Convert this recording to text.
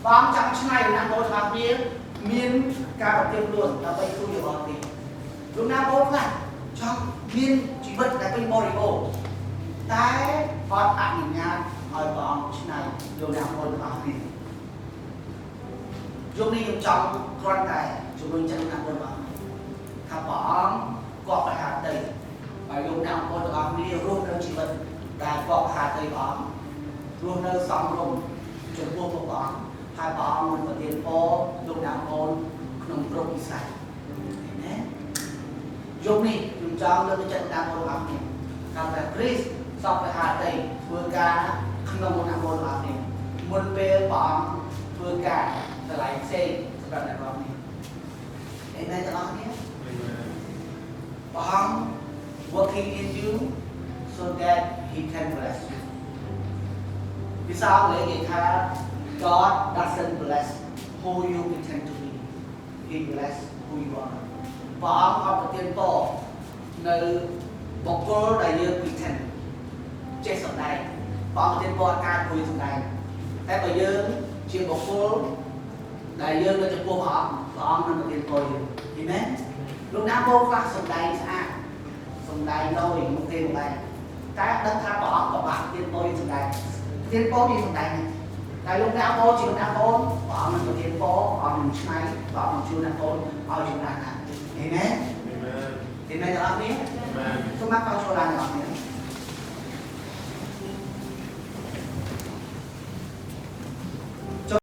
ព្រះអង្គចង់ឆ្នៃលោកអ្នកបងទាំងអស់គ្នាមានការប្រទានខ្លួនដើម្បីទូយោបល់ទេលោកអ្នកបងខ្លះចង់មានជីវិតដែលពេញបរិបូរណ៍តែអត់អនុញ្ញាតឲ្យព្រះអង្គឆ្នៃលោកអ្នកបងទាំងអស់គ្នាយប់នេះខ្ញុំចង់គ្រាន់តែជំរុញចិត្តលោកអ្នកបងទាំងអស់គ្នាថាព្រះអង្គគាប់ព្រះហឫទ័យបើលោកអ្នកបងទាំងអស់គ្នារស់នៅជីវិតដែលគាប់ព្រះហឫទ័យព្រះអង្គរស់នៅសមរម្យចំពោះព្រះអង្គហើយព្រះអង្គនឹងប្រទានពរលោកអ្នកបងក្នុងគ្រប់វិស័យឃើញទេយប់នេះខ្ញុំចង់លើកទឹកចិត្តដល់បងប្អូនគ្នាថាព្រះគ្រីស្ទសព្វព្រះហឫទ័យធ្វើការក្នុងលោកអ្នកបងប្អូនគ្នាមុនពេលព្រះអង្គធ្វើការកន្លែងផ្សេងសម្រាប់អ្នកបងប្អូនគ្នាអេមែនទាំងអស់គ្នាព្រះអង្គ working in you so that he can bless you. ភាសាអង់គ្លេសគេថា God doesn't bless who you pretend to be, he bless who you are. ព្រះអង្គអត់ប្រទានពរនៅបុគ្គលដែលយើង pretend ចេះសម្ដែងព្រះអង្គប្រទានពរការគួយសម្ដែងតែបើយើងជាបុគ្គលដែលយើងនៅចំពោះព្រះអង្គព្រះអង្គនឹងប្រទានពរយើងឃើញទេលោកណាបងខ្លះសម្ដែងស្អាតសម្ដែងលយមុខទេម្ដែងតែដឹងថាព្រះអង្គពិបាកប្រទានពរយើងសម្ដែងប្រទានពរយើងសម្ដែងតែលោកអ្នកបងជាអ្នកបងព្រះអង្គនឹងប្រទានពរព្រះអង្គនឹងឆ្នៃព្រះអង្គនឹងជួយអ្នកបងឲ្យចម្រើនណាអេមែនអេមែនទាំងអស់គ្នាសូមមកចូលឡើងទាំងអស់គ្នា។